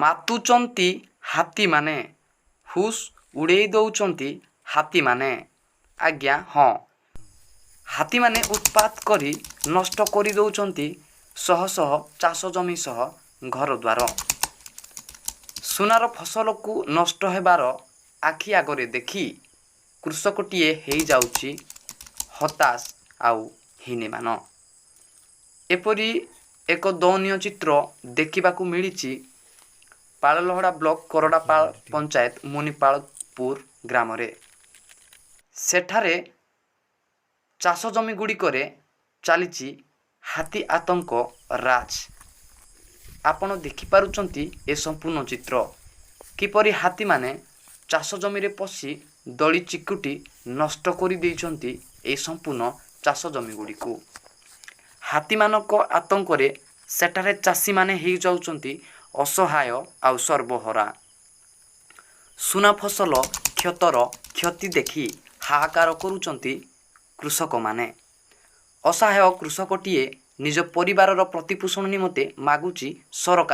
ମାତୁଛନ୍ତି ହାତୀମାନେ, ହୁସ୍ ଉଡ଼େଇ ଦେଉଛନ୍ତି ହାତୀମାନେ। ଆଜ୍ଞା ହଁ, ହାତୀମାନେ ଉତ୍ପାତ କରି ନଷ୍ଟ କରିଦେଉଛନ୍ତି ଶହ ଶହ ଚାଷ ଜମି ସହ ଘରଦ୍ୱାର। ସୁନାର ଫସଲକୁ ନଷ୍ଟ ହେବାର ଆଖି ଆଗରେ ଦେଖି କୃଷକଟିଏ ହେଇଯାଉଛି ହତାଶ ଆଉ ହୀନିମାନ। ଏପରି ଏକ ଦୟନୀୟ ଚିତ୍ର ଦେଖିବାକୁ ମିଳିଛି ପାଳଲହଡ଼ା ବ୍ଲକ କରଡ଼ାପାଳ ପଞ୍ଚାୟତ ମୁନିପାଳପୁର ଗ୍ରାମରେ। ସେଠାରେ ଚାଷ ଜମି ଗୁଡ଼ିକରେ ଚାଲିଛି ହାତୀ ଆତଙ୍କ ରାଜ। ଆପଣ ଦେଖିପାରୁଛନ୍ତି ଏ ସମ୍ପୂର୍ଣ୍ଣ ଚିତ୍ର, କିପରି ହାତୀମାନେ ଚାଷ ଜମିରେ ପଶି ଦଳି ଚିକୁଟି ନଷ୍ଟ କରିଦେଇଛନ୍ତି ଏହି ସମ୍ପୂର୍ଣ୍ଣ ଚାଷ ଜମି ଗୁଡ଼ିକୁ। ହାତୀମାନଙ୍କ ଆତଙ୍କରେ ସେଠାରେ ଚାଷୀମାନେ ହେଇଯାଉଛନ୍ତି ଅସହାୟ ଆଉ ସର୍ବହରା। ସୁନା ଫସଲ କ୍ଷତର କ୍ଷତି ଦେଖି ହାହାକାର କରୁଛନ୍ତି କୃଷକମାନେ। ଅସହାୟ କୃଷକଟିଏ ନିଜ ପରିବାରର ପ୍ରତିପୋଷଣ ନିମନ୍ତେ ମାଗୁଛି ସରକାର